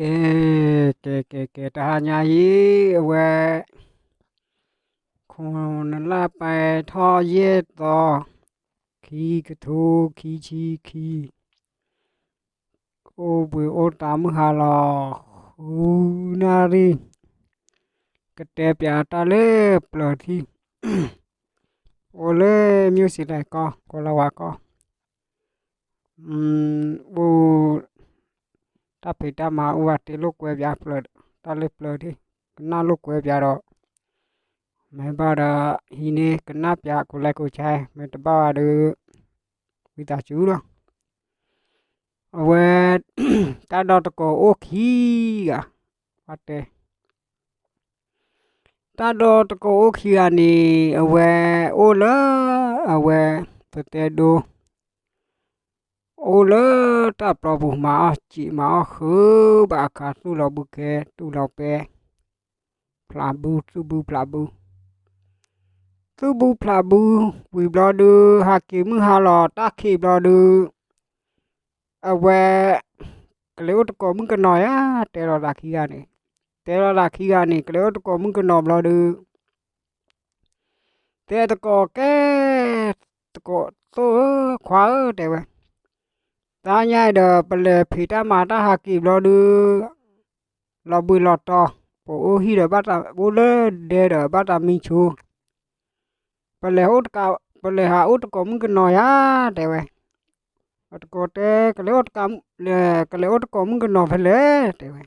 ကဲ ကဲ ကဲ ကဲ တဟါညါအံၤ အဝဲ ခိၣ်နလါပာ်ထီၣ်ယဲၢ်သီ ခံကထိခံဆံခံ အိၣ်ဘှံးအိၣ်သးမုၢ်ဟါလီၤ ဃုနၣ်ရံၣ် ကတဲပၠးတၢ်လၢပျၢၤထံ အိၣ်လၢ မၠိၣ်စံးတၢ်ကီၢ် ကီၢ်လီၤဝါကီၢ် အိၣ် တၢ်ဖံးတၢ်မၤအိၣ်ဝဲ တဲလိာ်ကွဲပၠးပျၢၤ တၢ်လၢပျၢၤထံ ကနၣ်လိာ်ကွဲပၠးဒီး မ့ၢ်ဘၣ်ဒီး ဟံးန့ၢ်ကနၣ်ပၠး ကိးလဲကိးဆဲ မ့ၢ်တဘၣ်ဝဲဒီး ဝံသးစူၤလီၤ အဝဲ တၢ်ဒီတကိးအိၣ်ခံဂၤ ပှၤတဲ တၢ်ဒီတကိးအိၣ်ခံဂၤန့ၣ် အဝဲအိၣ်လၢ အဝဲ ပတဲဒိ အိၣ်လၢတၢ်ပျီပူၤ မၤအီၣ်စံးမၤအီၣ်ဃု ဘၣ်အခါသူၣ်လီၤဘုကဲ တူၢ်လီၤပဲ ဖျးဘု သူၣ်ဘုဖျးဘု သူၣ်ဘုဖျးဘု ဝံၤဘျီဒုး ဟးက့ၤမုၢ်ဟါလီၤ တၢ်ခံးဘျီဒုး အဝဲ ကလဲၤအိၣ်တကိးမုၣ်ကနီၤယါ တဲလီၤသးခံဂၤန့ၣ် တဲလီၤသးခံဂၤန့ၣ် ကလဲၤအိၣ်တကိးမုၣ်ကနီၤဘျီဒုး တဲတကိးကဲ တကိးသိၣ်ဧၢ ခွါဧၢ တဲဝဲ တဟါညါအံၤဒီး ပလဲၤဖံးတၢ်မၤတၢ်ဟးက့ၤဘျီဒုး လီၤဘှံးလီၤတီၤ ပအိၣ်ဟံၣ်ဒီးဘၣ်တၢ်အိၣ်လၢဒဲဒီးဘၣ်တၢ်မံဆိ ပလဲၤ ပလဲၤဟးအိၣ်တကိးမုၣ်ကနီၤယါ တဲဝဲ အတကိးတဲ ကလဲၤအိၣ်တကိး ကလဲၤအိၣ်တကိးမုၣ်ကနီၤဖဲလဲၣ် တဲဝဲ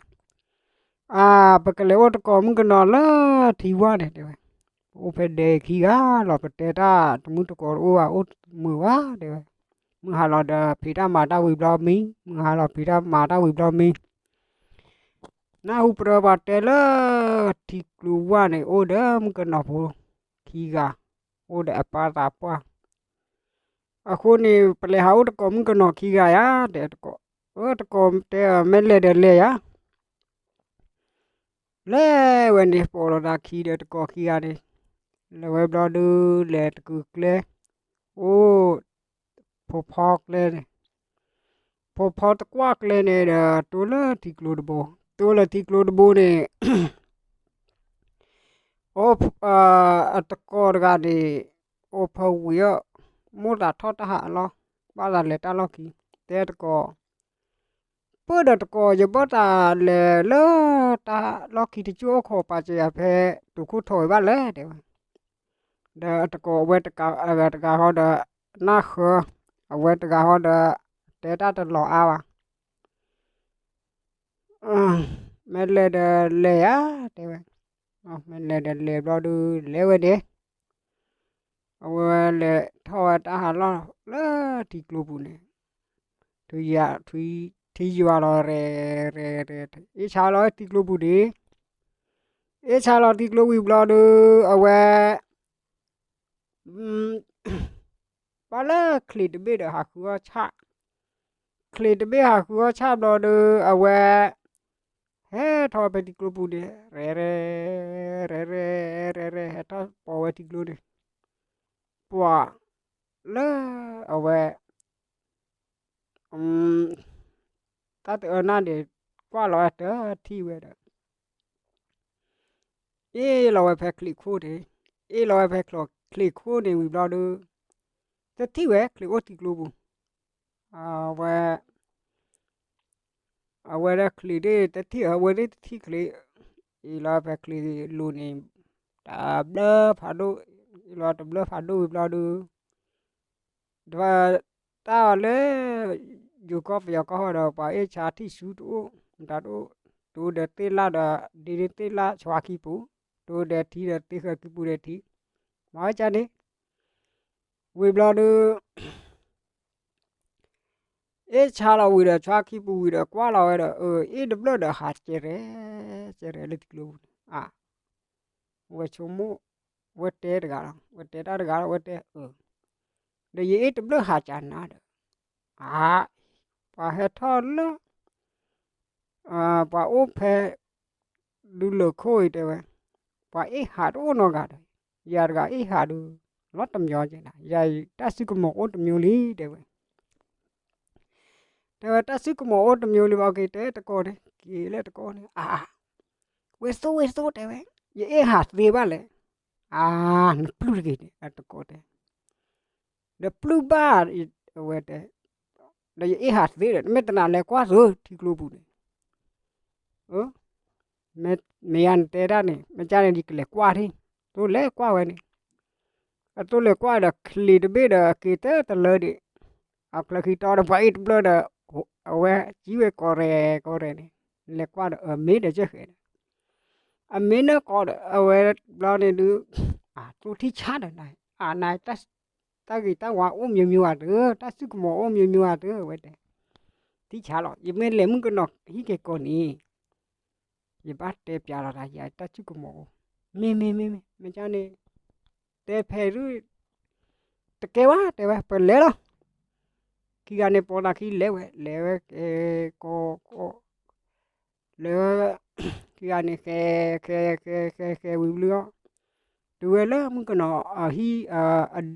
အါ ပကလဲၤအိၣ်တကိးမုၣ်ကနီၤလၢထံဝါန့ၣ် တဲဝဲ ပအိၣ်ဖဲဒဲခံဂၤလီၤ ပတဲတၢ်တမုၢ်တကိးတအိၣ်ဘၣ် အိၣ်မုာ်ဝါ တဲဝဲ မုၢ်ဟါလီၤဒီး ဖံးတၢ်မၤတၢ်ဝံၤဘျီမံ မုၢ်ဟါလီၤဖံးတၢ်မၤတၢ်ဝံၤဘျီမံ နၢ်ဟူပတြၢၤပှၤတဲလၢ ထံကျိဝါန့ၣ် အိၣ်ဒီးမုၣ်ကနီၤဖိခံဂၤ အိၣ်ဒီးအပၢ်သးပှၢ် အဃိန့ၣ် ပလဲၤဟးအိၣ်တကိးမုၣ်ကနီၤခံဂၤယါ တဲတကိး အတကိးတဲ မ့ၢ်လဲၤဒီးလဲၤယါ လဲၤဝဲန့ၣ် ပိာ်လီၤသးခံဒီးတကိးခံဂၤန့ၣ် လဲၤဝဲဘျီဒုး လဲၤတကုာ်ကျဲ အိၣ် ဖိဖီကျဲန့ၣ် ဖိဖီတကွၢ်ကျဲန့ၣ်ဒီး တိၢ်လၢထံကျိတဘိ တိၢ်လၢထံကျိတဘိန့ၣ် အိၣ် အတကိးတဂၤန့ၣ် အိၣ်ဖၢဝံၤအီၤ မိၣ်သးထီၣ်တၢ်ဟးအလီၢ် ဘၣ်သးလဲၤတၢ်လီၢ်ခံ တဲတကိး ပၢၢ်ဒီးတကိး ယဘၣ်သးလဲၤလၢတၢ်လီၢ်ခံတကၠိအိၣ်ခိးပာ်စၢၤယၤဖဲ တုၤခိၣ်ထီၣ်ဝံၤဘၣ်လဲၣ် တဲဝဲ ဒီးအတကိးအဝဲတဂၤဃီဒီး နၢ်ဃၢ အဝဲတဂၤဃီဒီး တဲတၢ်တလီၤအါဘၣ် မ့ၢ်လဲၤဒီးလဲၤဧါ တဲဝဲ မ့ၢ်လဲၤဒီးလဲၤဘျီဒုး လဲၤဝဲန့ၣ် အဝဲလဲၤထီၣ်ဝဲတၢ်ဟးလီၢ်လၢထံကျိပူၤန့ၣ် ထံယွၤလီၤရဲၣ်ရဲၣ်ရဲၣ် အ့ၣ်ဆါလီၤထံကျိပူၤန့ၣ် အ့ၣ်ဆါလီၤထံကျိဝံၤဘျီဒုး အဝဲ ပှၤလၢချံးတဘ့ၣ်ဒီးဟးဃုအီၣ်ဆၣ်, ချံးတဘ့ၣ်ဟးဃုအီၣ်ဆၣ်ဘျီဒီး အဝဲ ဟဲထီၣ်ဝဲဖဲထံကျိပူၤန့ၣ် ရဲၣ်ရဲၣ် ရဲၣ်ရဲၣ် ရဲၣ်ရဲၣ် ဟဲထီၣ်ပိာ်ဝဲထံကျိန့ၣ် ပှၤလၢအဝဲ တၢ်တအၢနၢ်န့ၣ် ကွၢ်လီၤဝဲတထံၣ်ဝဲဒီး အ့ၣ်လီၤဝဲဖဲချံးခိၣ်န့ၣ်, အ့ၣ်လီၤဝဲဖဲချံးခိၣ်န့ၣ်ဝံၤဘျီဒီး တထံၣ်ဝဲချံးအိၣ်ထံကျိပူၤ, အဝဲ အဝဲဒၣ်ချံးဒၣ်တထံၣ် အဝဲဒၣ်တထံၣ်ချံး, အ့ၣ်လီၤဖဲချံးလိၤန့ၣ် တဘျၢဖးဒိၣ်, အ့ၣ်လီၤတဘျၢဖးဒိၣ်ဝံၤဘျီဒီး တၢ်အီၤလၢ ယိၤကီၢ်ပယီၤကီၢ်ဃီဒီး ပှၤအ့ၣ်ဆါထံၣ်ဆူတအိၣ်, မတၤတအိၣ်, တအိၣ်ဒီးသ့ၣ်လၣ်ဒီး ဒ့ဒ့သ့ၣ်လၣ်ဆှါခံပူၤ, တအိၣ်ဒီးထံဒီးသ့ၣ်ဃၢၤခံပူၤဒီးထံ, မၤဝဲကန့ၣ်, ဝံၤဘျီဒီး အ့ၣ်ဆါလီၤဝံၤဒီး ဆှါခံပူၤဝံၤဒီး ကွၢ်လီၤဝဲဒီး အ့ၣ် တဘျၢၣ်ဒီးဟးကဲရဲၣ် ကဲရဲၣ်လၢထံကျိပူၤန့ၣ်, အဝဲဆိကမိၣ်, ဝဲတဲတဂၤလီၤ, ဝဲတဲတၢ်တဂၤလီၤ, ဝဲတဲ, ဒီးယအ့ၣ်တဘျၢၣ်ဟးကနၤဒီး, အါ, ပှၤဟဲထီၣ်လၢ ပှၤအိၣ်ဖဲ ဒူလၢၢ်ခိၣ်အံၤတဲဝဲ, ပှၤအ့ၣ်ဟးတအိၣ်နီတဂၤဒီး, ယၤတဂၤအ့ၣ်ဟးဒုး လီၤတမံၤကဲနၤ, ယၤအံၤတၢ်စုကမီၤအိၣ်တမံၤလံ တဲဝဲ, တ တဲဝဲတၢ်စုကမီၤအိၣ်တမံၤလံဘၣ် က့ၤတဲတကိးန့ၣ် က့ၤလၢတကိးန့ၣ် အါ ဝဲသိဝဲသိတဲဝဲ ယအ့ၣ်ဟးသ့ဘၣ်လဲၣ်. အါ နပျုၢ်တဂ့ၤန့ၣ် အတကိးတဲ ဒီးပျုၢ်ဘၣ် အဝဲတဲ ဒီးယအ့ၣ်ဟးသ့ဒီး နမ့ၢ်တနာ်လဲၤကွၢ်သုထံကျိပူၤန့ၣ် မ့ၢ်ယၤနတဲတၢ်န့ၣ် မ့ၢ်ကန့ၣ် ယကလဲၤကွၢ်ထံ သိလဲၤကွၢ်ဝဲန့ၣ် အသိလဲၤကွၢ်ဒီး ချံးတဘ့ၣ်ဒီးက့ၤတဲတလၢဒံး အချၢခံတီဒီးပှၤအ့ၣ်တဘျၢၣ်ဒီး အဝဲကံဝဲကီးရဲၣ်ကီးရဲၣ်န့ၣ် လဲၤကွၢ်ဒီးအမ့ၢ်ဒီးကဲဃဲၤဒီး အမ့ၢ်နၢ်ကီးဒီး အဝဲဘျီန့ၣ်ဒုး အသိထံဆါဒီး အန တၢ်ဂ့ၤတၢ်ဝါအိၣ်မံၤမံၤဧါတၢ် တၢ်စုကမီၤအိၣ်မံၤမံၤဧါတၢ် အဝဲတဲ ထံဆါလီၤ ယမ့ၢ်လဲၤမုၣ်ကနီၤဟံၣ်က့ၤကီးန့ၣ် ယဘၣ်တဲပျးလီၤတၢ်ယၤတၢ်စုကမီၤအိၣ် မ့ၢ်မ့ၢ်မ့ၢ်မ့ၢ် မ့ၢ်ကန့ၣ် တဲဖဲဒုး တကဲဝဲတဲဝဲ ပလဲၤလီၤ ခံဂၤန့ၣ် ပိာ်သးခံလဲၤဝဲ လဲၤဝဲကဲကီးကီး လဲၤဝဲ ခံဂၤန့ၣ် ဃဲဃဲဃဲဃဲဃဲဝံၤဘျုးအီၤ တုၤဝဲလၢမုၣ်ကနီၤအဟံၣ်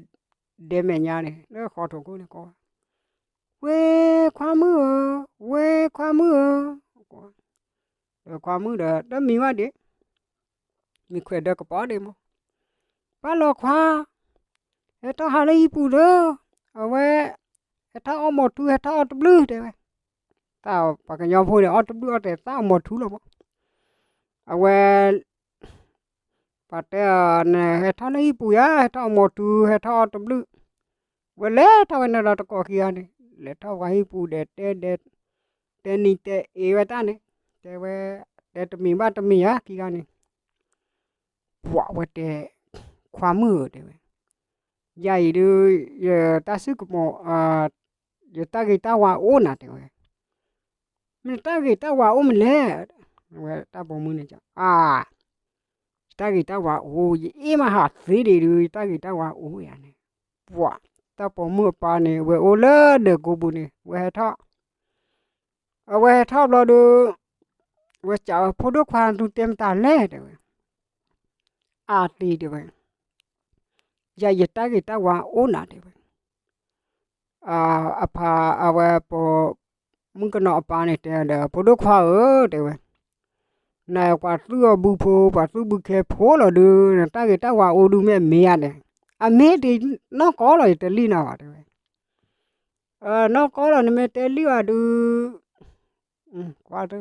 ဒဲမဲာ်ညါန့ၣ် လၢဃီထိးခိၣ်န့ၣ်ကိးဝဲ ဝဲခွါမုၣ်ဧၢ, ဝဲခွါမုၣ်ဧၢ, ဒီးခွါမုၣ်ဒီး တမံၤဝဲဒၣ်, မံၤခွဲးဒၢကပီၤဒၣ်မး, ပၢ်လီၤခွါ, ဟဲထီၣ်ဟးလၢဟံၣ်ပူၤဒီး, အဝဲ ဟဲထီၣ်အီၣ်မိာ်ထူဟဲထီၣ်အီၣ်တဘျုးတဲဝဲ, တၢ်ပှၤကညီဖိန့ၣ် အီၣ်တဘျုးအီၣ်တဲသၣ်အီၣ်မိာ်ထူလီၤမး, အဝဲ ပှၤတဲအီၤန့ၣ် ဟဲထီၣ်လၢဟံၣ်ပူၤယၤ ဟဲထီၣ်အီၣ်မိာ်ထူ ဟဲထီၣ်အီၣ်တဘျုး, ဝဲလဲၤထီၣ်ဝဲန့ၣ်ဒီးတကိးခံဂၤန့ၣ် လဲၤထီၣ်ပှၤဟံၣ်ပူၤဒီးတဲဒဲး, တဲနံၤတဲအ့ဝဲတၢ်န့ၣ်, တဲဝဲ, တဲတမံၤဘၣ်တမံၤဧါခံဂၤန့ၣ်, ပှၤဝဲတဲ, ခွါမုၣ်ဧၢတဲဝဲ, ယၤအံၤဒုး, ယတၢ်စုကမီၤ, ယတၢ်ဂ့ၤတၢ်ဝါအိၣ်နၤတဲဝဲ, မ့ၢ်တၢ်ဂ့ၤတၢ်ဝါအိၣ်မးလဲၣ်, ဝဲတၢ်ပိာ်မုၣ်န့ၣ်, အါ ယတၢ်ဂ့ၤတၢ်ဝါအိၣ် ယအ့ၣ်မးဟးသ့ဒံးဒုး ယတၢ်ဂ့ၤတၢ်ဝါအိၣ်ယၤန့ၣ်, ပှၤတၢ်ပိာ်မုၣ်အပၢ်န့ၣ် ဝဲအိၣ်လၢဒၢးကိပူၤန့ၣ် ဝဲဟဲထီၣ်, အဝဲဟဲထီၣ်ဘျီဒီး, ဝဲစံးဝဲ ဖိဒိၣ်ခွါနသုတဲမတၤလဲၣ်တဲဝဲ, အါတံၤတဲဝဲ, ယၤယတၢ်ဂ့ၤတၢ်ဝါအိၣ်နၤတဲဝဲ အဖါအဝဲပိာ်, မုၣ်ကနီၤအပၢ်န့ၣ်တဲဒီး ဖိဒိၣ်ခွါဧၢတဲဝဲ, နပှၤသူၣ်အီၤဘုဖိ ပှၤသူၣ်ဘုခဲဖိလီၤဒုး နတၢ်ဂ့ၤတၢ်ဝါအိၣ်ဒုးမ့ၢ်အမ့ၢ်ဧါန့ၣ်, အမ့ၢ်တနီၢ်ကီၢ်လီၤ ယတဲလံနၤဘၣ်တဲဝဲ, နီၢ်ကီၢ်လီၤ နမ့ၢ်တဲလံဘၣ်ဒုး, ကွၢ်တ,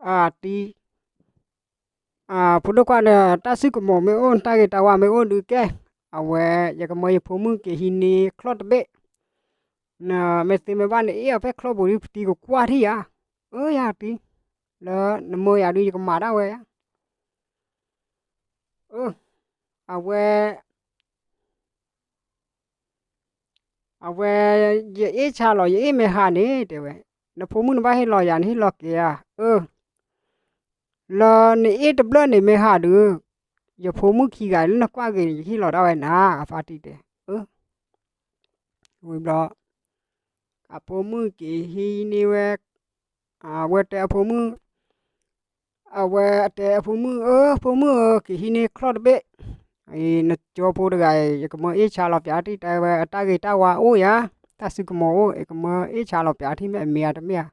အတံၤ ဖိဒိၣ်ခွါန့ၣ် တၢ်စုကမီၤမ့ၢ်အိၣ် တၢ်ဂ့ၤတၢ်ဝါမ့ၢ်အိၣ်ဒုးကဲ, အဝဲ ယကမၢယဖိမုၣ်က့ၤဟံးန့ၢ်ချီၣ်တဘ့ၣ်, နမ့ၢ်သ့မ့ၢ်ဘၣ်န့ၣ် အ့ၣ်အီၤဖဲချီၣ်ပူၤဒ်ပတံၤကကွၢ်ထံၣ်ယၤ, အၢ ယၤတံၤ, လၢနမၢယၤဒုးယကမၤဒၣ်ဝဲယၤ, အဝဲ အဝဲ ယအ့ၣ်ဆါလီၤ ယအ့ၣ်မ့ၢ်ဟးန့ၣ်တဲဝဲ, နဖိမုၣ်နဘၣ်ဟ့ၣ်လီၤယၤ နဟ့ၣ်လီၤက့ၤဧါ, အၢ, လၢနအ့ၣ်တဘျၢၣ်န့ၣ်မ့ၢ်ဟးဒုး, ယဖိမုၣ်ခံဂၤလၢနကွၢ်က့ၤန့ၣ် ယဟ့ၣ်လီၤဒၣ်ဝဲနၤ အဖါတံၢ်တဲ, အၢ, ဝံၤဘျီ အဖိမုၣ်က့ၤဟံးန့ၢ်ဝဲ, အဝဲတဲအဖိမုၣ် အဝဲတဲအဖိမုၣ်ဧၢ ဖိမုၣ်ဧၢ က့ၤဟံးန့ၢ်ချီၣ်တဘ့ၣ်, နကၠီဖိတဂၤ ယကမၢအ့ၣ်ဆါလီၤပၠးထံၣ်တဲဝဲ အတၢ်ဂ့ၤတၢ်ဝါအိၣ်ယၤ, တၢ်စုကမီၤအိၣ် ယကမၢအ့ၣ်ဆါလီၤပၠးထံၣ်မ့ၢ်အမ့ၢ်ဧါတမ့ၢ်ဧါ,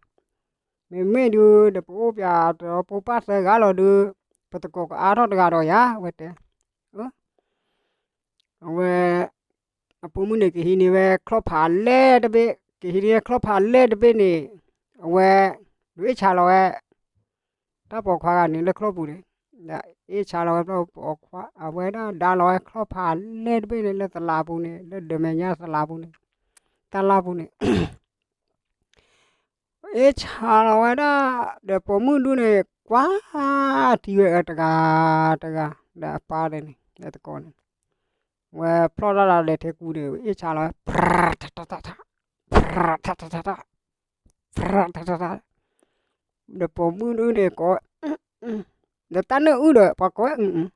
မ့မ့ၢ်ဒုး ဒီးပအိၣ်ပၠးဒီးဖိပၢ်သၢဂၤလီၤဒုး, ပတကိးကအါထီၣ်တဂၤဒီးယၤ အဝဲတဲ, အဝဲ အဖိမုၣ်န့ၣ် ကဟံးန့ၢ်ဝဲချီၣ်ဖးလဲၢ်တဘ့ၣ်, ကဟံးန့ၢ်ချီၣ်ဖးလဲၢ်တဘ့ၣ်န့ၣ်, အဝဲ ဒုးအ့ၣ်ဆါလီၤဝဲ တၢ်ပိာ်ခွါဂၤန့ၣ်လၢချီၣ်ပူၤန့ၣ်, ဒီးအ့ၣ်ဆါလီၤဝဲပိာ်ခွါ အဝဲဒၣ်ဒါလီၤဝဲချီၣ်ဖးလဲၢ်တဘ့ၣ်န့ၣ် လၢသလးပူၤန့ၣ် လၢဒၢးမဲာ်ညါသလးပူၤန့ၣ်, တၢ်လၢပူၤန့ၣ် အ့ၣ်ဆါလီၤဝဲဒၣ်, ဒီးပိာ်မုၣ်ဒုးန့ၣ် ကွၢ်ထံဝဲအတဂၤတဂၤ, ဒီးအပၢ်န့ၣ် ဒီးတကိးန့ၣ်, ဝဲဖျီၣ်တၢ်လီၤလဲၤထဲကူန့ၣ် အ့ၣ်ဆါလီၤဝဲ, ဒီးပိာ်မုၣ်ဒုးန့ၣ် ကိး, ဒီးတၢ်နၢၣ်အုၣ်ဒီး ပှၤကိးဝဲအုၣ်အုၣ်,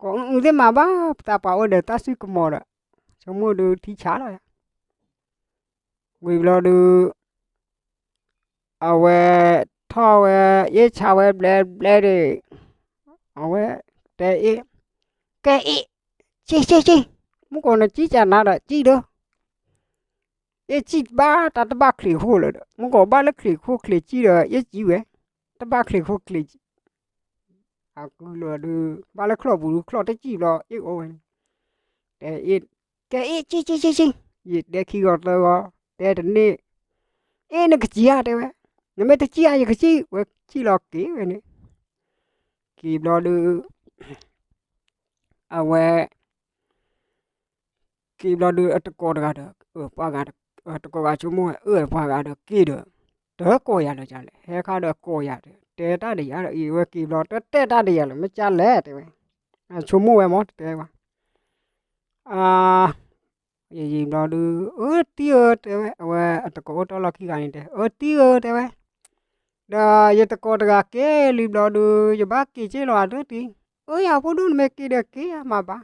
ကိးအုၣ်အုၣ်သ့ၣ်မးဘၣ်, ပတၢ်ပှၤအိၣ်ဒီးတၢ်စုကမီၤဒီး, ဆိကမိၣ်ဒုးထံဆါလီၤယၤ ဝံၤဘျီဒုး, အဝဲထီၣ်ဝဲ အ့ၣ်ဆါဝဲဘျဲဘျဲဒီး, အဝဲတဲအ့ၣ်, ကဲအ့ၣ်, ကံကံကံ, မုၢ်ကီးနကံကနၤဒီးကံဒီး, အ့ၣ်စံၣ်ဘၣ်တၢ်တဘၣ်ချံးခိၣ်လၢၤဒီး မုၢ်ကီးဘၣ်လၢချံးခိၣ်ချံးစံၣ်ဒီး အ့ၣ်စံၣ်ဝဲ, တဘၣ်ချံးခိၣ်ချံးစံၣ်, အကုလီၤဒုး ဘၣ်လၢချီၣ်ပူၤဒုးချီၣ်တစံၣ်ဘျီ အ့ၣ်အိၣ်ဝဲန့ၣ်, တဲအ့ၣ်, ကဲအ့ၣ် စံၣ် စံၣ် စံၣ် စံၣ်, ယတဲခံဂီၤသၢဂီၤ တဲတန့ၢ်, အ့ၣ် နကစံၣ်ဧါ တဲဝဲ, နမ့ၢ်တစံၣ်ဧါ ယကစံၣ်ဝဲ စံၣ်လီၤက့ၤဝဲန့ၣ်, က့ၤဘျီဒုး အဝဲ က့ၤဘျီဒုး အတကိးတဂၤဒီး ပှၤဂၤ တကိးဂၤဆိကမိၣ်ဝဲ အၢ ပှၤဂၤဒီးက့ၤဒီး တကိးယၤလၢၤကလဲၣ်, ဟဲခါဒီးကိးယၤဒီး တဲတၢ်ဒီးယၤဒီး အံၤဝဲက့ၤဘျီ တတဲတၢ်ဒီးယၤလၢၤ မ့ၢ်ကလဲၣ် တဲဝဲ, ဆိကမိၣ်ဝဲမ့ၢ် တတဲဝဲ, အ ယယံာ်ဘျီဒုး အၢ တံၢ်ဧၢ တဲဝဲ, အဝဲအတကိးအိၣ်တီၢ်လီၢ်ခံဂၤန့ၣ်တဲ အၢ တံၢ်ဧၢ တဲဝဲ, ဒီးယတကိးတဂၤက့ၤလံဘျီဒုး ယဘၣ်က့ၤက့ၤလီၤအတၢ်တံၢ်, အၢ ယဖိဒိၣ် နမ့ၢ်က့ၤဒီးက့ၤယၤမၤဘၣ်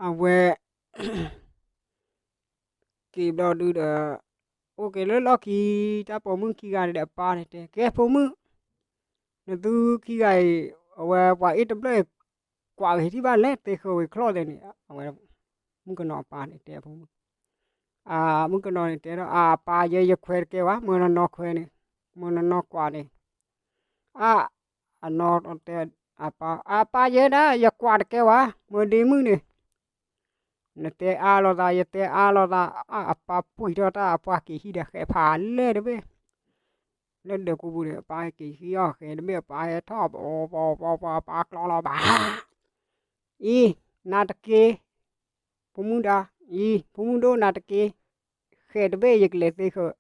အဝဲ က့ၤဘျီဒုးဒီး အိၣ်က့ၤလၢလီၢ်ခံ တၢ်ပိာ်မုၣ်ခံဂၤန့ၣ်ဒီး အပၢ်န့ၣ်တဲ ကဲဖိမုၣ်, နသုခံဂၤအံၤ အဝဲပှၤအ့ၣ်တဘျၢၣ်အံၤ ကွၢ်ဂ့ၤထံၣ်ဘၣ်လဲၣ် သ့ဃၢၤဝံၤချီၣ်သဲးန့ၣ် အဝဲ မုၣ်ကနီၤအပၢ်န့ၣ်တဲအဖိမုၣ်, အမုၣ်ကနီၤန့ၣ်တဲဒီး အပၢ်ယဲ ယခွဲးတကဲဝဲ မၢနနီၢ်ခွဲးန့ၣ် မၢနနီၢ်ကွၢ်န့ၣ်, အ အနီၢ်တဲ အပၢ် အပၢ်ယဲဒၣ် ယကွၢ်တကဲဝဲ မၢဒ့မုၣ်န့ၣ် နတဲအါလိာ်သး ယတဲအါလိာ်သး, အပၢ်ပှံၢ်ထီၣ်တၢ် အပၢ်က့ၤဟံၣ်ဒီးဃဲးဖးလဲၢ်တဘ့ၣ်, လၢဒၢးကူပူၤန့ၣ် အပၢ်က့ၤဟံၣ်အီၤဃဲးတဘ့ၣ် အပၢ်ဟဲထီၣ် ပ ပ ပ ပ ပကျီလီၤဘၣ်, အံၤ နၤတက့ၢ်, ဖိမုၣ်ဒါ, အံၤ ဖိမုၣ်ဒိၣ်နၤတက့ၢ်, ဃဲးတဘ့ၣ်ယကလဲၤသ့ဃၢၤ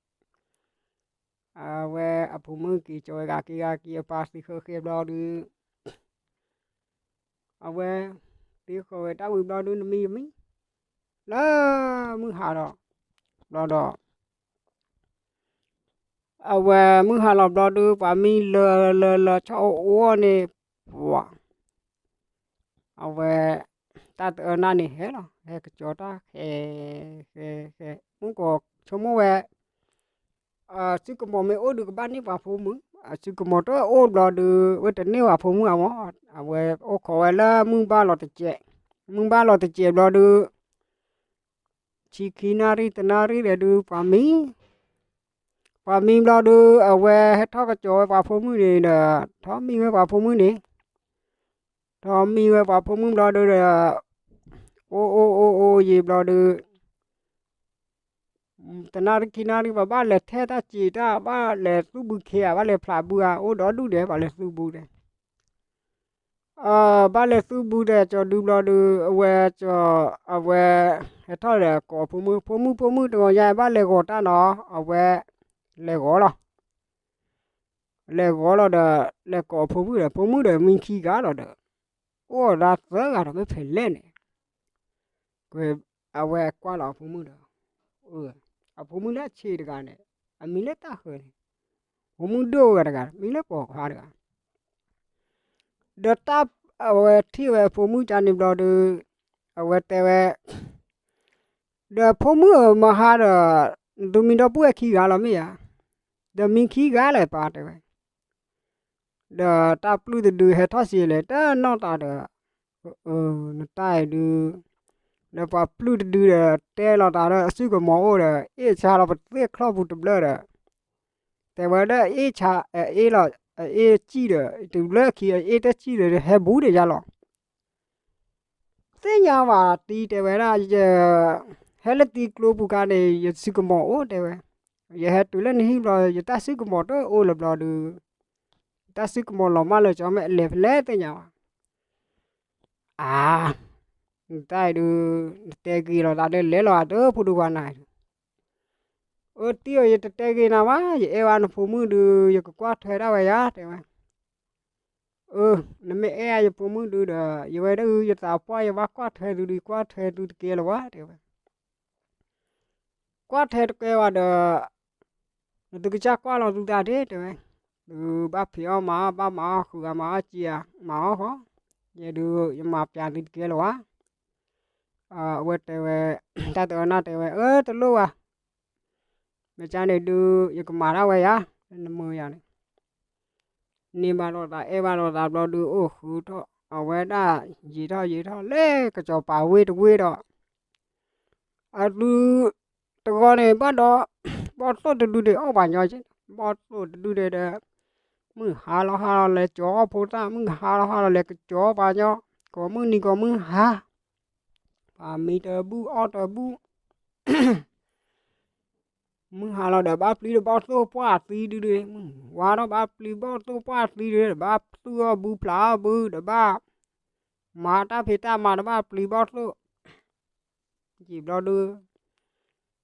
အဝဲအဖိမုၣ်က့ၤကၠီဝဲဂၤက့ၤဂၤက့ၤ အပၢ်သ့ဃၢၤဃဲးဘျီဒုး အဝဲ သ့ဃၢၤဝဲတၢ်ဝံၤဘျီဒုး နမံယမံ လၢမုၢ်ဟါဒီး ဘျီဒီး အဝဲမုၢ်ဟါလီၤဘျီဒုး ပှၤမံလၢလၢလၢဆီအိၣ်အိၣ်န့ၣ် ပှၤ အဝဲ တၢ်တအၢနၢ်န့ၣ်ဟဲလီၤ ဟဲကကၠီတၢ်ဃဲ ဃဲ ဃဲ မုၣ်ကီးဆိကမိၣ်ဝဲ အစုကမီၤမ့ၢ်အိၣ်ဒုးကဘၣ်န့ၢ်ပှၤဖိမုၣ်, အစုကမီၤတအိၣ်ဘျီဒုး ဝဲတန့ၢ်ပှၤဖိမုၣ်အမီၢ်, အဝဲအိၣ်ခိးဝဲလၢမုၢ်ဘၣ်လီၤတစဲး, မုၢ်ဘၣ်လီၤတစဲးဘျီဒုး ဆံခံနၣ်ရံၣ်တနၣ်ရံၣ်ဒီးဒုး ပှၤမံ ပှၤမံဘျီဒုး အဝဲဟဲထီၣ်ကစီၤဝဲပှၤဖိမုၣ်န့ၣ်ဒီး ထီၣ်မံဝဲပှၤဖိမုၣ်န့ၣ်, ထီၣ်မံဝဲပှၤဖိမုၣ်ဘျီဒုးဒီး အိၣ်အိၣ်အိၣ်အိၣ်ယံာ်ဘျီဒုး တနၣ်ရံၣ်ခံနၣ်ရံၣ် ပှၤဘၣ်လဲၤထဲတၢ်စံးတၢ် ဘၣ်လဲၤသူၣ်ဘုခ့ဧါ ဘၣ်လဲၤဖျးဘုဧါ အိၣ်ဒီဒူၣ်ဒဲး ပှၤလဲၤသူၣ်ဘုဒဲး ဘၣ်လဲၤသူၣ်ဘုဒဲး ကၠီၤဒုဘျီဒုး အဝဲကၠီၤ အဝဲ ဟဲထီၣ်ဒီးကိးဖိမုၣ် ဖိမုၣ် ဖိမုၣ် တဂီၤညါဘၣ်လဲၤဂီၤတၢ်နီၤ အဝဲ လဲၤဂီၤလီၤ လဲၤဂီၤလီၤဒီး လဲၤကိးဖိမုၣ်ဒီး ဖိမုၣ်ဒီးမံခံဂၤလီၤဒီး အိၣ်ဒီးသၢဂၤဒီးမ့ၢ်ဖဲလဲၣ်န့ၣ် အဝဲကွၢ်လီၤအဖိမုၣ်ဒီး အဖိမုၣ်လၢအဆံးတဂၤန့ၣ် အမံၤလၢတၢ်ဃၢၤန့ၣ် ဖိမုၣ်ဒိၣ်ဝဲတဂၤ မံၤလၢပိာ်ခွါတဂၤ ဒီးတၢ်အဝဲထံၣ်ဝဲအဖိမုၣ်ကန့ၣ်ဘျီဒီး အဝဲတဲဝဲ ဒီးဖိမုၣ်ဧၢ မဟါဒီး နသုမံဒီပုၢ်ဝဲၢ်ခံဂၤလီၤမ့ၢ်ဧါ, ဒီးမံခံဂၤလၢပၢ်တဲဝဲ, ဒီးတၢ်ပျုၢ်တဒုဟဲထီၣ်စံးလဲၣ် တနီၣ်သးဒီး နတၢ်အံၤဒုး ဒီးပှၤပျုၢ်တဒုဒီး တဲလီၤသးဒီးအစုကမီၤအိၣ်ဒီး အ့ၣ်ဆါလီၤပသ့ၣ်ချီၣ်ပူၤတဘျၢၣ်ဒီး တဲဝဲဒၣ်အ့ၣ်ဆါ အအ့ၣ်လီၤ အအ့ၣ်စံၣ်ဒီး တဘျၢၣ်ခံအအ့ၣ်တစံၣ်ဒီး ဟဲဘူးဒီးယၤလီၤ သ့ၣ်ညါဝဲတံၤတဲဝဲဒၣ် ယ ဟဲလၢတံၤကျိပူၤခါန့ၣ် ယစုကမီၤအိၣ်တဲဝဲ, ယဟဲတုၤလၢနဟံၣ်ဘျီ ယတၢ်စုကမီၤတအိၣ်လၢၤဘျီဒီး ယတၢ်စုကမီၤလီၤမၢ်လၢၤကၠီမ့ၢ်အလဲၤဖဲလဲၣ်သ့ၣ်ညါဝဲ, အါ နတၢ်အံၤဒုး နတဲဂ့ၤလီၤသးဒီးလဲၤလီၤအတၢ်ဖိဒိၣ်ခွါနၤအံၤဒုး အၢ တံၢ်ဧၢ ယတတဲဂ့ၤနၤဘၣ် ယအဲၣ်ဝဲနဖိမုၣ်ဒုး ယကကွၢ်ထွဲဒၣ်ဝဲယၤ တဲဝဲ, အၢ နမ့ၢ်အဲၣ်ယဖိမုၣ်ဒုးဒီး ယဝဲဒၣ်အု ယသးပှၢ် ယဘၣ်ကွၢ်ထွဲသုဒုး ကွၢ်ထွဲသုတကဲလၢၤဝဲ တဲဝဲ, ကွၢ်ထွဲတကဲဝဲဒီး နသုကစၢ်ကွၢ်လီၤသုသးဒ့ တဲဝဲ, သုဘၣ်ဖံးအီၣ်မၤအီၣ် ဘၣ်မၤအီၣ်ဃုာ်ဂၤ မၤအီၣ်စံးဧါ မၤအီၣ်ဃီ, ယဲဒုး ယမၤပျးသုတကဲလၢၤဝဲ အဝဲတဲဝဲ တၢ်တအၢနၢ်တဲဝဲ အၢ တလိၣ်ဘၣ်, မ့ၢ်ကန့ၣ်ဒုး ယကမၤဒၣ်ဝဲယၤ နမၢယၤန့ၣ်, န့ၢ်ဘၣ်လိာ်သး အဲၣ်ဘၣ်လိာ်သးဘျီဒုး အိၣ်ဃုာ်ထီၣ် အဝဲဒၣ် ယံာ်ထီၣ်ယံာ်ထီၣ် လၢကစီၤပၤဝ့ၢ်တဝ့ၢ်ဒီး အဒု တဂီၤန့ၣ် ဘၣ်ဒီး ဘီၣ်သိၣ်တဒုန့ၣ် အီၣ်ပှၤညီက့, ဘီၣ်သိၣ်တဒုန့ၣ်ဒီး မုၢ်ဟါလီၤဟါလီၤလဲၤကၠီအီၣ်ဖိသၣ်, မုၢ်ဟါလီၤဟါလီၤလဲၤကၠီအီၣ်ပှၤညီ, ကိးမုၢ်နံၤကိးမုၢ်ဟါ, ပှၤမံတဘူၣ်အီၣ်တဘူၣ် မုၢ်ဟါလီၤဒီးဘၣ်ပျံၤဒီးဘီၣ်သိၣ်ပှၢ်သံဒုဒီး, မုၢ်ဝါဒီးဘၣ်ပျံၤဘီၣ်သိၣ်ပှၢ်သံဒုဒီး ဘၣ်သူၣ်အီၣ်ဘုဖျးအီၣ်ဘုဒီးဘၣ် မၤတၢ်ဖံးတၢ်မၤဒီးဘၣ်ပျံၤဘီၣ်သိၣ်, ယံာ်ဘျီဒု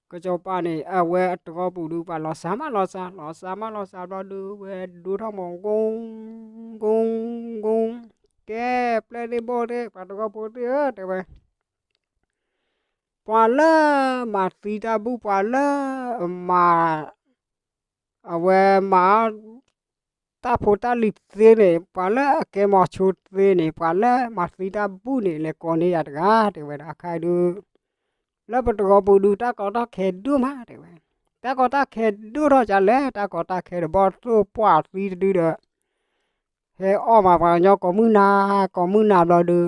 ကစီၤပၤန့ၣ် အဝဲအတဂီၤပူၤဒု ပှၤလီၤစၢ်မးလီၤစၢ် လီၤစၢ်မးလီၤစၢ်ဘျီဒု ဝဲဒိထီၣ်မီၤ ကိ ကိ ကိ ကဲ ပျဲၢ်သ့ၣ်ဘီၣ်သ့ၣ် ပှၤတဂီၤဖိသ့ၣ်ဧၢ တဲဝဲ ပှၤလၢမၤသံတၢ်ဘူၣ် ပှၤလၢမၤ အဝဲမၤ တၢ်ဖိတၢ်လံၤသ့န့ၣ် ပှၤလၢအကဲမီၤဆိသ့န့ၣ် ပှၤလၢမၤသံတၢ်ဘူၣ်န့ၣ် လဲၤကိးန့ၢ်ယၤတဂၤ တဲဝဲဒၣ်အခါဒု လၢပတဂီၤပူၤဒု တၢ်ကီတၢ်ခဲဒိၣ်မး တဲဝဲ, တၢ်ကီတၢ်ခဲဒိၣ်ထီၣ်ကလဲၣ် တၢ်ကီတၢ်ခဲဒီးဘီၣ်သိၣ်ပှၢ်သံတဒုဒီး ဟဲအီၣ်မးပှၤကညီကိးမုၢ်နၤ ကိးမုၢ်နၤဘျီဒု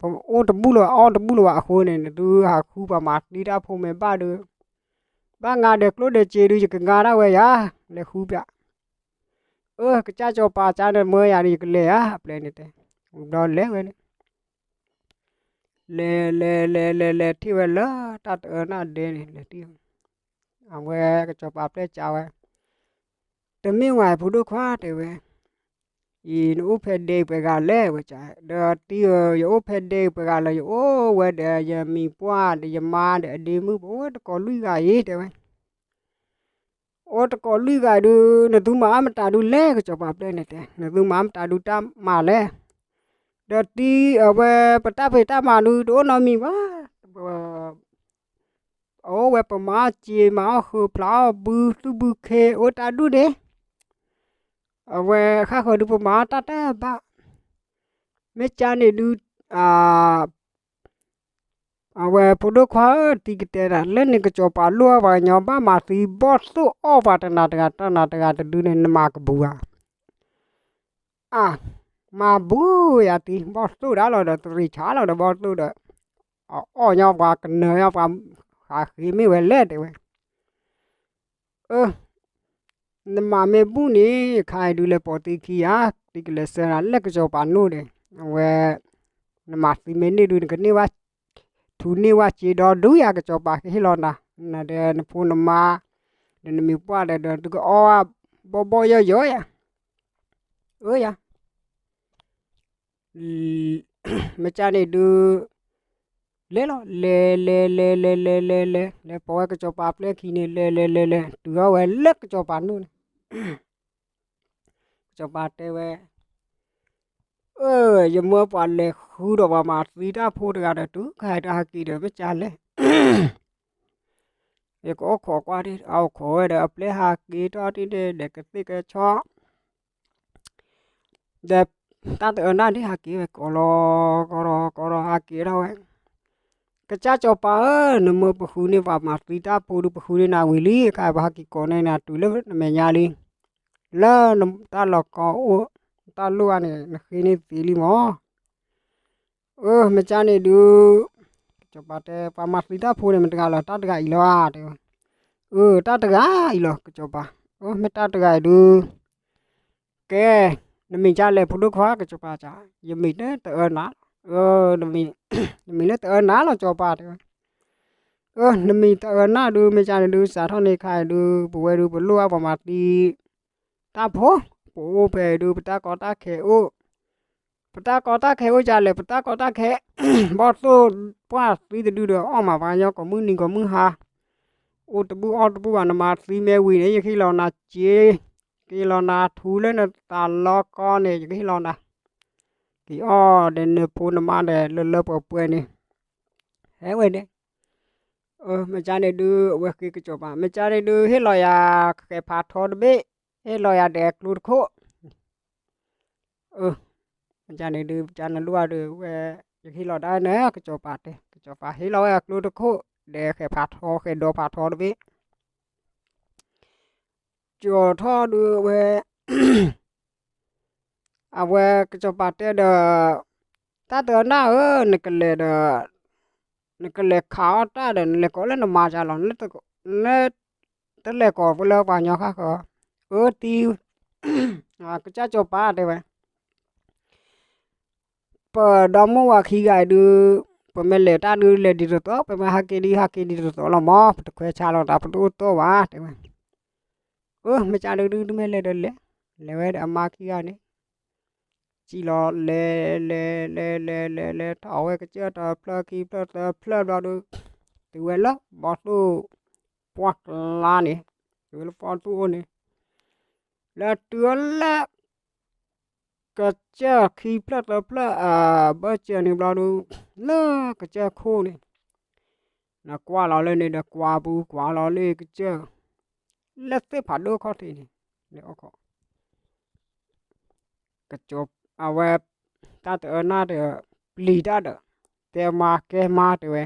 ပအိၣ်တဘူၣ်လၢၤဘၣ် အီၣ်တဘူၣ်လၢၤဘၣ်အဃိန့ၣ် နသုဟးဃုပှၤမၤသံတၢ်ဖိမ့ၢ်ဘၣ်ဒု ဘၣ်ငါဒီးကျိၣ်ဒီးစ့ဒု ယကငါဒၣ်ဝဲယၤ လဲၤဃုပျး, အၢ ကစၢ်စီၤပၤကါန့ၣ်မၢယၤဒု ယကလဲၤဧါ အပျဲၢ်န့ၣ်တဲ, ဘျီလဲၤဝဲန့ၣ် လဲၤလဲၤလဲၤလဲၤလဲၤထံၣ်ဝဲလၢ တၢ်တအၢနၢ်ဒဲန့ၣ် လဲၤထံၣ်ဝဲ, အဝဲကစီၤပၤပျဲၢ်ကါဝဲ, တမ့ၢ်ဝဲဖိဒိၣ်ခွါ တဲဝဲ, အံၤနအိၣ်ဖဲဒဲပှဲၤဂၤလဲၣ် ဝဲကါ, ဒီးတံၤဧၢ ယအိၣ်ဖဲဒဲပှဲၤဂၤလၢ ယအိၣ်ဝဲဒီးယမံၤပှၢ်ဒီးယမါဒီးအဒ့မုၣ် ပအိၣ်တကိးလွံၢ်ဂၤအံၤ တဲဝဲ အိၣ်တကိးလွံၢ်ဂၤဒု နသုမၤအါမတၤဒုလဲၣ် ကစီၤပၤပျဲၢ်န့ၣ်တဲ, နသုမၤအါမတၤဒုတၢ်မၤလဲၣ်, ဒီးတံၤအဝဲပတၢ်ဖံးတၢ်မၤဒု တအိၣ်နီတမံၤဘၣ်, အအိၣ်ဝဲပမၤအီၣ်စ့ မၤအီၣ်ဃုာ်ဖျးအီၣ်ဘုသူၣ်ဘုခ့ အိၣ်တၢ်ဒူၣ်န့ၣ်, အဝဲဃၣ်ဃၢၤဒု ပမၤအီၣ်တၢ်တဘၣ်, မ့ၢ်ကါန့ၣ်ဒု အဝဲဖိဒိၣ်ခွါဧၢ တံၤကတဲဒၣ် လၢန့ၣ်ကစီၤပၤလိၣ်အီၣ်ပှၤကညီ ဘၣ်မၤသံဘီၣ်သိၣ်အီၣ်ပှၤတနၤတဂၤ တနၤတဂၤတဒုန့ၣ် နမၤကဘူးဧါ, အါ, မၤဘူးယၤတံၤ ဘီၣ်သိၣ်ဒၣ်လီၤဒီး တရံးဆါလီၤဒီးဘီၣ်သိၣ်ဒီး, အအီၣ်ညီပှၤကနၢၤညီပှၤ ဟးဃ့မ့ၢ်ဝဲလဲၣ်တဲဝဲ အၢ, နမၤမ့ၢ်ဘူၣ်န့ၣ် ခါအံၤဒုးလဲၤပိာ်သံခံဧါ, သံကလဲၤဆှၢနၤလၢကစီၤပၤနိၣ်ဒီး, အဝဲ, နမၤသံမ့ၢ်န့ၢ်ဒုး နကန့ၢ်ဘၣ်, ထူန့ၢ်ဘၣ်စ့ဒီဒူၣ်ယၤ ကစီၤပၤကဟ့ၣ်လီၤနၤ, နဒီးနဖိနမါ, ဒီးနမံၤပှၢ်ဒီး ဒီးသုကအီၣ်ဘၣ်ဘီၣ်ဘီၣ်ယီၢ်ယီၢ်ယၤ, အၢယၤ မ့ၢ်ကါန့ၣ်ဒုး, လဲၤလီၤ လဲၤ လဲၤ လဲၤ လဲၤ လဲၤ လဲၤ လဲၤ လဲၤပိာ်ဝဲကစီၤပၤပျဲၢ်ခံန့ၣ် လဲၤ လဲၤ လဲၤ လဲၤ တုၤအီၣ်ဝဲလၢကစီၤပၤနိၣ်န့ၣ်, ကစီၤပၤတဲဝဲ, အၢ, ယမၢပှၤလဲၤဃုဒီးပှၤမၤသံတၢ်ဖိတဂၤဒီး တုၤခါအံၤတဟဲက့ၤဒီး မ့ၢ်ကါလဲၣ် ယကအိၣ်ခိးကွၢ်ဒံး အအိၣ်ခိးဝဲဒီး အပျဲၢ်ဟးက့ၤထီၣ်ဒ်န့ၣ်ဒီး ကသ့ၣ်ကဆီ, ဒီးတၢ်တအၢနၢ်ဒ်ဟးက့ၤဝဲ ကိးလီၤ ကိးလီၤ ကိးလီၤ ဟးက့ၤထီၣ်ဝဲ, ကစၢ်စီၤပၤဧၢ, နမၢပဃုန့ၢ်ပှၤမၤသံတၢ်ဖိဒုး ပဃုန့ၢ်နၤဝံၤလံ, ခါပဟဲက့ၤကိးန့ၢ်နၤတုၤလၢနမဲာ်ညါလံ, လၢနတၢ်လီၢ်ကီအိၣ်, နတၢ်လိၣ်ဘၣ်န့ၣ် နဃ့န့ၢ်သ့လံမး အၢ, မ့ၢ်ကါန့ၣ်ဒုး, ကစီၤပၤတဲ ပှၤမၤသံတၢ်ဖိန့ၣ် မတၤတဂၤလီၤ, တၢ်တဂၤအံၤလီၤဧါ တဲဝဲ, အၢ, တၢ်တဂၤအံၤလီၤ ကစီၤပၤ, အၢ, မ့ၢ်တၢ်တဂၤအံၤဒုး, ကဲ, နမံၤကါလဲၣ် ဖိဒိၣ်ခွါ ကစီၤပၤကါ, ယမံၤလၢတအၢနၤ, အၢ, နမံၤလၢတအၢနၤလီၤ ကစီၤပၤတဲဝဲ, အၢ, နမံၤတအၢနၤဒုး မ့ၢ်ကါန့ၣ်ဒုး စးထီၣ်န့ၣ်ခါအံၤဒုး ပဝဲဒုးပလိၣ်ဘၣ်ပှၤမၤသံ တၢ်ဖိ, ပအိၣ်ဖဲအံၤဒုး ပတၢ်ကီတၢ်ခဲအိၣ်, ပတၢ်ကီတၢ်ခဲအိၣ်ကါလဲၣ် ပတၢ်ကီတၢ်ခဲ, ဘီၣ်သိၣ်ပှၢ်သံတဒုဒီး အီၣ်မးပှၤကညီကိးမုၢ်နံၤကိးမုၢ်ဟါ, အိၣ်တဘူၣ်အီၣ်တဘူၣ်ဘၣ် နမၤသံမ့ၢ်ဝံၤန့ၣ် ယကဟ့ၣ်လီၤနၤစ့, ကဟ့ၣ်လီၤနၤထူလၢနတၢ်လီၢ်ကီန့ၣ် ယကဟ့ၣ်လီၤနၤ, က့ၤအီၣ်ဒီးနဖိနမါဒီးလၢလၢပှဲၤပှဲၤန့ၣ်, ဟဲဝဲန့ၣ် မ့ၢ်ကါန့ၣ်ဒုး အဝဲဃ့ကစီၤပၤ မ့ၢ်ကါန့ၣ်ဒုး ဟ့ၣ်လီၤယၤဃဲးဖးထီတဘ့ၣ်, ဟ့ၣ်လီၤယၤဒီးကျိတခိၣ်, မ့ၢ်ကါန့ၣ်ဒုး ကါနလိၣ်ဘၣ်ဒုးဝဲ, ယကဟ့ၣ်လီၤဒၣ်နၤ ကစီၤပၤတဲ, ကစီၤပၤဟ့ၣ်လီၤဝဲအကျိတခိၣ်, ဒီးဃဲးဖးထီ ဃဲးဒီဖးထီတဘ့ၣ် ကၠီၤထီၣ်ဒုးဝဲ, အဝဲကစီၤပၤတဲဒီး, တၢ်တအၢနၤဧၢ, နကလဲၤဒီး, နကလဲၤခးအီၣ်တၢ်ဒီး နလဲၤကိးလၢနမါကလီၤ, နတလဲၤကိးလၢပှၤကညီဃၣ်ဃၢၤ, အၢ တံၤ ကစၢ်ကၠီၤပၤတဲဝဲ, ပဒီမါဝၤခံဂၤအံၤဒုး, ပမ့ၢ်လဲၤတၢ်ဒုးလဲၤဒ်သိးသိး, ပမ့ၢ်ဟးက့ၤဒုးဟးက့ၤဒ်သိးသိးလီၤမး, ပတခွဲးဆါလီၤသး ပတအိၣ်တီၢ်ဘၣ်တဲဝဲ. အၢ မ့ၢ်ကဒုးဒုး တမ့ၢ်လဲၤဒီးလဲၤ, လဲၤဝဲဒီးအမါခံဂၤန့ၣ်, စံၣ်လီၤလဲၤ လဲၤ လဲၤ လဲၤ လဲၤ လဲၤထီၣ်ဝဲကစၢၢ်တဖျၢၣ်ခံဖျၢၣ် သၢဖျၢၣ်ဘျီဒုး, တုၤဝဲလၢဘီသိၣ်ပှၢ်ကျါန့ၣ်, တုၤဝဲလၢဘီသိၣ်အိၣ်န့ၣ်, လၢတုၤဝဲလၢ ကစၢၢ်ခံဖျၢၣ်သၢဖျၢၣ်အဘၢၣ်စၢၤန့ၣ်ဘျီဒုး, လၢကစၢၢ်ခိၣ်န့ၣ်, နကွၢ်လီၤလၢန့ၣ်ဒီးကွၢ်ပူၤကွၢ်လီၤလၢကစၢၢ်, လၢသ့ၣ်ဖးဒိၣ်ခီၣ်ထံးန့ၣ်, လၢအိၣ်ခိး ကစၢၢ်, အဝဲ တၢ်တအၢနၢ်ဒီး ပျံၤတၢ်ဒီး, တဲမါကဲမါတဲဝဲ,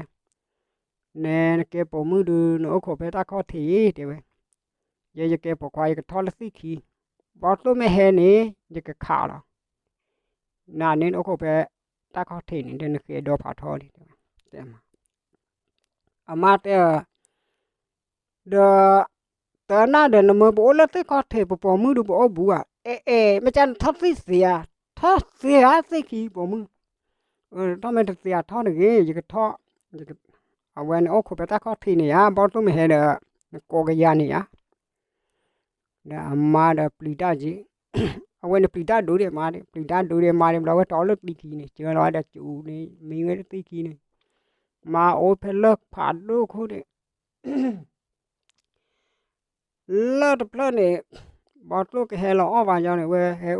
နဲနကဲပိာ်မုၣ်ဒုး နအိၣ်ခိးဖဲတၢ်ခီၣ်ထံးတဲဝဲ, ယဲယကဲပိာ်ခွါ ယကထီၣ်လၢသ့ၣ်ခံ, ဘီသိၣ်မ့ၢ်ဟဲန့ၣ် ယကခးလီၤ, နန့ၣ်နအိၣ်ခိးဖဲတၢ်ခီၣ်ထံးန့ၣ် ဒီးနဃဲၤဒီဖးထီလံ, တဲမါ အမါတဲ ဒီး တအၢနၢ်ဒီး နမၢပအိၣ်လၢသ့ၣ်ခီၣ်ထံး ပပိာ်မုၣ်ဒုးပအိၣ်ဘူးဧါ, အဲ အဲ မ့ၢ်ကနထီၣ်သ့ၣ်သ့ၣ်ဧါ, ထီၣ်သ့ၣ်ဧါသ့ၣ်ခံပိာ်မုၣ်, ထီၣ်မ့ၢ်တသ့ၣ်ဧါထီၣ်တဂ့ၤ ယကထီၣ်, အဝဲန့ၣ်အိၣ်ခိးဖဲတၢ်ခီၣ်ထံးန့ၣ်ဧါ, ဘီသိၣ်မ့ၢ်ဟဲဒီး နကိးကယၤန့ၣ်ဧါ ဒီးအမါဒီးပျံၤတၢ်က့ၤ, အဝဲန့ၣ်ပျံၤတၢ်ဒိၣ်ဒံးမါဒံး, ပျံၤတၢ်ဒိၣ်ဒံးမါဒံးဘျီ ဝဲတီလၢသံခံန့ၣ် ကၢလီၤဝဲဒီးကၠူးန့ၣ် မံဝဲလၢသံခံန့ၣ်, မါအိၣ်ဖဲလၢဖးဒိၣ်ခိၣ်န့ၣ်, လၢတဖျၢၣ်န့ၣ်, ဘီသိၣ်ကဟဲလီၤအီၣ်ဘၣ်ညီန့ၣ် ဝဲဟဲ,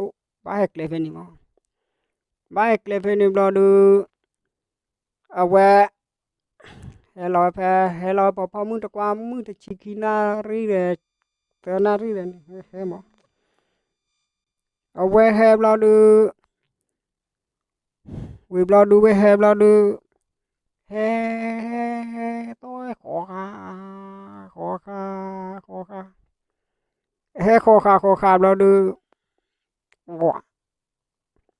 ဘၣ်ဟဲကျဲဖဲန့ၣ်မး, ဘၣ်ဟဲကျဲဖဲန့ၣ်ဘျီဒုး, အဝဲ ဟဲလီၤဝဲဖဲ, ဟဲလီၤဝဲပှၤဖီမုၣ်တကွၢ်မုၣ်တဆံခံနၣ်ရံၣ်ဒီး, သၢနၣ်ရံၣ်ဒီးန့ၣ် ဟဲမး, အဝဲဟဲဘျီဒုး, ဝံၤဘျီဒုး ဝဲဟဲဘျီဒုး, ဟဲ, ဟဲ, ဟဲ, ဟဲ, ဟဲ, ဃီဃါ, ဃီဃါ, ဃီဃါ, ဟဲဃီဃါဃီဃါဘျီဒုး, ဝၤ,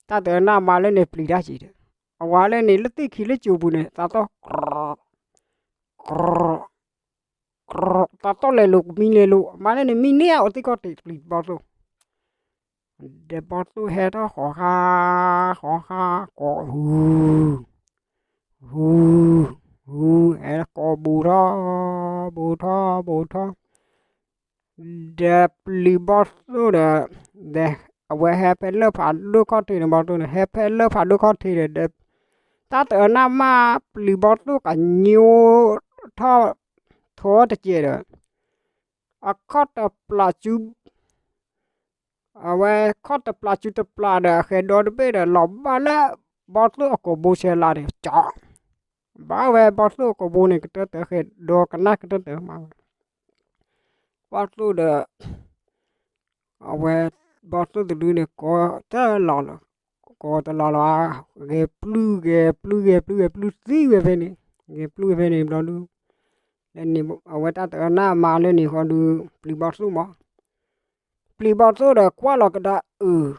တၢ်တအၢနၢ်မါလၢန့ၣ်ပျံၤတၢ်က့ၤဒီး, အဝၤလၢန့ၣ်လၢသ့ၣ်ခံလၢကၠိပူၤန့ၣ် သးသီၣ်, သးသီၣ်လဲၤလိာ်ကမံလဲၤလိာ် အမါလၢန့ၣ်မံန့ၢ်အအိၣ်သ့ၣ်ခီၣ်ထံးပျံၤဘီသိၣ်, ဒီးဘီသိၣ်ဟဲထီၣ်ဃီဃါ, ဃီဃါ, ကိးဟူ, ဟူ, ဟူ, ဟဲကိးဘူးထီၣ်, ဘူးထီၣ်, ဘူးထီၣ်, ဒီးပျံၤဘီသိၣ်ဒီး, ဒီးအဝဲဟဲဖဲလၢၢ်ဖးဒိၣ်ခီၣ်ထံးန့ၣ် ဘီသိၣ်န့ၣ် ဟဲဖဲလၢၢ်ဖးဒိၣ်ခီၣ်ထံးဒီး, တၢ်တအၢနၢ်မါပျံၤဘီသိၣ်ကညိထီၣ်, ထီၣ်တကဲးဒီး, အခီၣ်တပျးစု အဝဲခီၣ်တပျးစုတပျးဒီး အဃဲၤဒီတဘ့ၣ်ဒီး လီၤဘၣ်လၢဘီသိၣ်အကိာ်ဘိဆဲးလးန့ၣ် ကၠီ, ဘၣ်ဝဲဘီသိၣ်အကိာ်ဘိန့ၣ် ကတၢၢ်တၢၢ် ဃဲၤဒီကနၣ်ကတၢၢ်တၢၢ်မးဝဲ, ဘီသိၣ်ဒီး အဝဲ ဘီသိၣ်တဒုန့ၣ် ကိးတလီၤလီၤ, ကိးတလီၤလီၤ, ဂဲၤပျုၢ်ဂဲၤပျုၢ်ဂဲၤပျုၢ်ဂဲၤပျုၢ်သံဝဲဖဲန့ၣ်, ဂဲၤပျုၢ်ဝဲဖဲန့ၣ်ဘျီဒုး, လၢန့ၣ် အဝဲတၢ်တအၢနၢ်မါလၢန့ၣ်ဃီဒုး ပျံၤဘီသိၣ်မး, ပျံၤဘီသိၣ်ဒီးကွၢ်လီၤကဒါအုး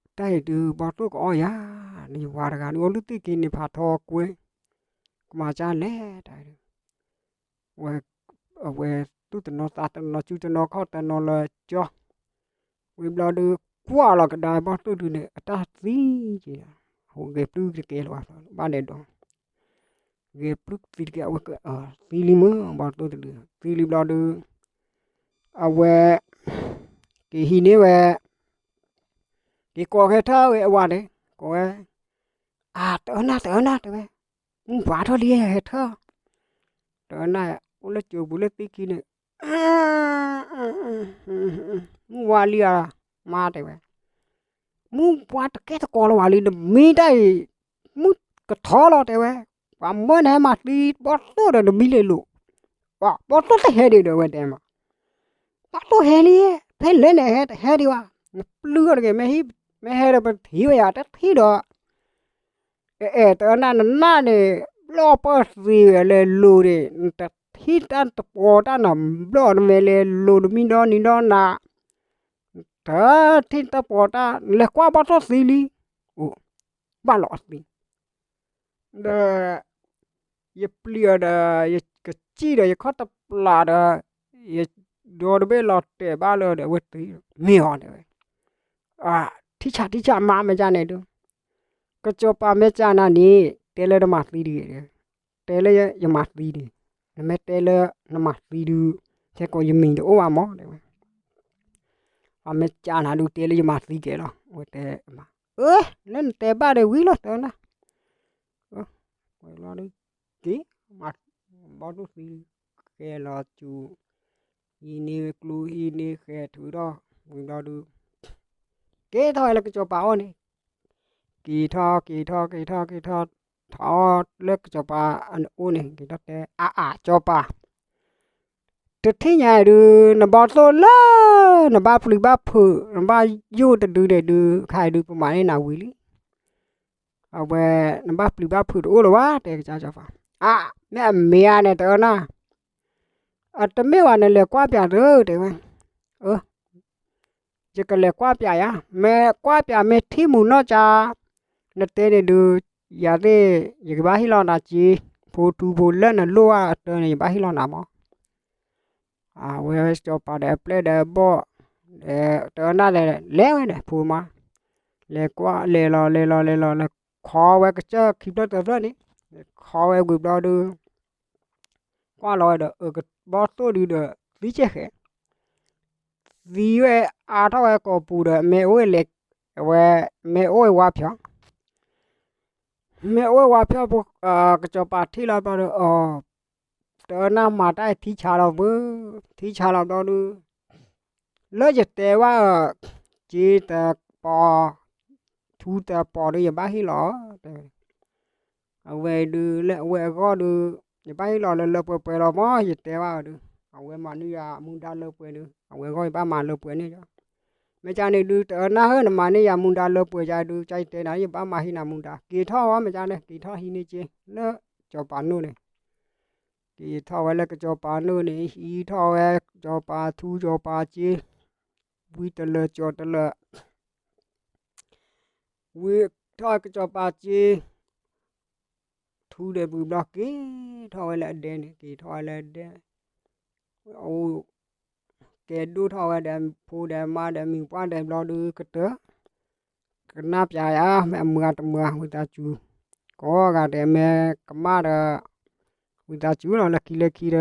တၢ်အံၤဒုး ဘီသိၣ်ကအီၣ်ယၤ, နယဝၤတဂၤဒုး အိၣ်လၢသ့ၣ်က့ၤန့ၣ် ဖးထီကွဲ, ကမၤကၢ်လဲၣ်တၢ်အံၤဒုး, ဝဲ, အဝဲသူၣ်တနီၤသးတနီၤ စုတနီၤခီၣ်တနီၤလၢကၠီ, ဝံၤဘျီဒုး ကွၢ်လီၤကဒါဘီသိၣ်ဒုးန့ၣ် အတၢ်သံက့ၤ, ဟိးဂဲၤပျုၢ်တကဲလၢၤဘၣ်, ဘၣ်ဒဲးဒီး ဂဲၤပျုၢ်သံတကဲ အဝဲကသံလံမုၢ် ဘီသိၣ်တဒု, သံလံဘျီဒုး, အဝဲ က့ၤဟံးန့ၢ်ဝဲ, က့ၤကိးဂဲၤထၢၣ်ဝဲအဝၤန့ၣ်, ကိးဝဲ, အၢ တအၢနၢ် တအၢနၢ် တဲဝဲ, မုၢ်ပှၤထီၣ်လံ ဟဲထၢၣ်, တအၢနၢ် အိၣ်လၢကၠိပူၤလၢသ့ၣ်ခံန့ၣ်, မုၢ်ဝါလံဧါ, မါတဲဝဲ မုၢ်ပှၤတကဲတကိးလၢၤဝဲလံ နမံတၢ်အံၤ, မုၢ်ကထီလီၤတဲဝဲ, ပှၤမၢနဟဲမၤသံဘီသိၣ်ဒီးနမံလဲၤလိာ်, ဘီသိၣ်တဟဲဒံးဒီးဝဲတဲမး, ဘီသိၣ်ဟဲလံ, ဖဲလဲၣ်န့ၣ်ဟဲတဟဲဒံးဘၣ်, နပျုၢ်အီၤတဂ့ၤ, မ့ၢ်ဟဲဒီးပထံၣ်ဝဲယၤ တထံၣ်ဒီး အဲ အဲ တအၢနၢ် နနၢ်န့ၣ် ဘျီၣ်ပၢၢ်သံဝဲလၢလိၤန့ၣ် နတထံၣ်တၢ်တပှီၤတၢ်နၤဘျီၣ်နမဲာ်လဲၤလိၤ နမံဒီနံၤဒီနၤ, တထံၣ်တၢ်ပှီၤတၢ် နလဲၤကွၢ်ဘီသိၣ်သံလံ, အိၣ် ဘၣ်လီၤအသံ, ဒီး ယပျံၤအီၤဒီး ယကစံၣ်ဒီးယခီၣ်တပျၢ်ဒီး ယဒီတဘ့ၣ်လီၤတဲာ်ဘၣ်လၢဒီး အဝဲတ့ၢ် မ့ၢ်အီၤတဲဝဲ, ထံဆးထံဆးမးမဲာ်ကၠၢ်န့ၣ်ဒုး, ကစီၤပၤမဲာ်ကၠၢ်နၤန့ၣ် တဲလၢနမၤသံတဂ့ၤ, တဲလၢယမၤသံန့ၣ်, နမ့ၢ်တဲလၢနမၤသံဒုး, ခဲကိးယမံၤတအိၣ်ဘၣ်မးတဲဝဲ, အမဲာ်ကၠၢ်နၤဒုးတဲလၢယမၤသံကဲလီၤ, အဝဲတဲ, အၢ လၢနတဲဘၣ်ဒီးဝံၤလီၤတနၤ ဝဲလီၤဒုး, က့ၤ, ဘီဒိၣ်သံ, ဃဲလီၤစူၤ, ဟံးန့ၢ်ကျူဟံးန့ၢ်ဃဲထုးထီၣ်, ဝံၤဘျီဒုး, က့ၤထီၣ်ဝဲလၢကစီၤပၤအိၣ်န့ၣ်, က့ၤထီၣ်က့ၤထီၣ်က့ၤထီၣ်က့ၤထီၣ်, ထီၣ်လၢကစီၤပၤအအိၣ်န့ၣ် က့ၤထီၣ်တဲ အါအါစီၤပၤ တထံၣ်ညါအံၤဒုး နဘီသိၣ်လၢ နဘၣ်ပျံၤဘၣ်ဖုး နဘၣ်ယိၣ်တဒုန့ၣ်ဒုး ခါအံၤဒုး ပမၤန့ၢ်နၤဝံၤလံ, အဝဲ နဘၣ်ပျံၤဘၣ်ဖုးတအိၣ်လၢၤဘၣ် တဲကစၢ်စီၤပၤ, အါ မ့ၢ်အမ့ၢ်ဧါန့ၣ် တအၢနၤ, အတမ့ၢ်ဘၣ် နလဲၤကွၢ်ပၠးသု တဲဝဲ, အၢ ယကလဲၤကွၢ်ပၠးယၤ, မ့ၢ်ကွၢ်ပၠးမ့ၢ်ထံၣ်မုၢ်နီၢ်ကၠါ, နတဲန့ၣ်ဒုး, ယၤသ့ၣ် ယကဘၣ်ဟ့ၣ်လီၤနၤစ့, ဖိထူဖိလၢနလိၣ်ဘၣ်အတၢန့ၣ် ယဘၣ်ဟ့ၣ်လီၤနၤမး, အဝဲစီၤပၤဒီးအပျဲၢ်ဒီးအဘီၣ်, ဒီးတအၢနၤဒီး လဲၤဝဲဒီးဖိမါ, လဲၤကွၢ်လဲၤလီၤလဲၤလီၤလဲၤလီၤ လဲၤခီဝဲကစၢၢ်ခံဖျၢၣ်သၢဖျၢၣ်န့ၣ်, လဲၤခီဝဲဝံၤဘျီဒုး ကွၢ်လီၤဝဲဒီး အကဘီသိၣ်ဒုးဒီး သံကဲဃဲ, သံဝဲအါထီၣ်ဝဲကိာ်ပူၤဒီး မ့ၢ်အိၣ်ဝဲလဲၤ, အဝဲ, မ့ၢ်အိၣ်ဝဲဝါဖျီ, မ့ၢ်အိၣ်ဝဲဝါဖျီဖိ, ကစီၤပၤထံၣ်လီၤဘျီဒီး အီၤ, တအၢနၤမၤတၢ်ထံဆါလီၤဘၣ်, ထံဆါလီၤဘျီဒုး လၢယတဲဘၣ်အီၤ, စ့တပီၤ, ထူတပီၤဒုး ယဘၣ်ဟ့ၣ်လီၤ, တဲဝဲ, အဝဲဒုး လၢအဝဲအဂီၢ်ဒုး, ယဘၣ်ဟ့ၣ်လီၤလၢလၢပှဲၤပှဲၤလီၤမး ယတဲဘၣ်အီၤဒုး, အဝဲမၤန့ၢ်ယၤမူဒါလၢပှဲၤဒုး အဝဲအဂီၢ်ယဘၣ်မၤလၢပှဲၤန့ၣ်လီၤ, မ့ၢ်ကန့ၣ်ဒုး တအၢနၤဧၢ နမၤန့ၢ်ယၤမူဒါလၢပှဲၤယၤဒုး ကယတဲနၤ ယဘၣ်မၤဟ့ၣ်နၤမူဒါ က့ၤထီၣ်ဝဲ မ့ၢ်ကန့ၣ် က့ၤထီၣ်ဟံးန့ၢ်စ့ လၢစီၤပၤနိၣ်န့ၣ် က့ၤထီၣ်ဝဲလၢကစီၤပၤနိၣ်န့ၣ် ဟံးထီၣ်ဝဲစီၤပၤထူစီၤပၤစ့, ဝံတလၢာ်ကၠီၤတလၢာ်, ဝံထီၣ်ကစီၤပၤစ့, ထူဒီးဝံၤဘျီ က့ၤထီၣ်ဝဲလၢအဒဲန့ၣ် က့ၤထီၣ်ဝဲလၢအဒဲ, အိၣ်, ကဲဒိၣ်ထီၣ်ဝဲဒီးဖိဒီးမါဒီးမံၤပှၢ်ဒီးဘျီဒုး ကတၢၢ် ကနၣ်ပျးယၤ မ့ၢ်အမုာ်အတမုာ် ဝံသးစူၤ, ကိးဂၤဒဲး မ့ၢ်ကမၣ်ဒီး ဝံသးစူၤလီၤ လၢခံလၢခံဒီး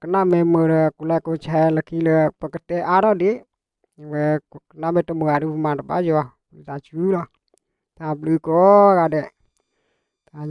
ကနၣ်မ့ၢ်မုာ်ဒီး ကူလဲကူဆဲလၢခံလၢ ပကတဲအါထီၣ်ဒံး, ဝဲကနၣ်မ့ၢ်တမုာ်ဂၤဒုး ပမၤတဘၣ်ယွၤ ဝံသးစူၤလီၤ, တၢ်ဘျုးကိးဂၤဒဲး, တၢ်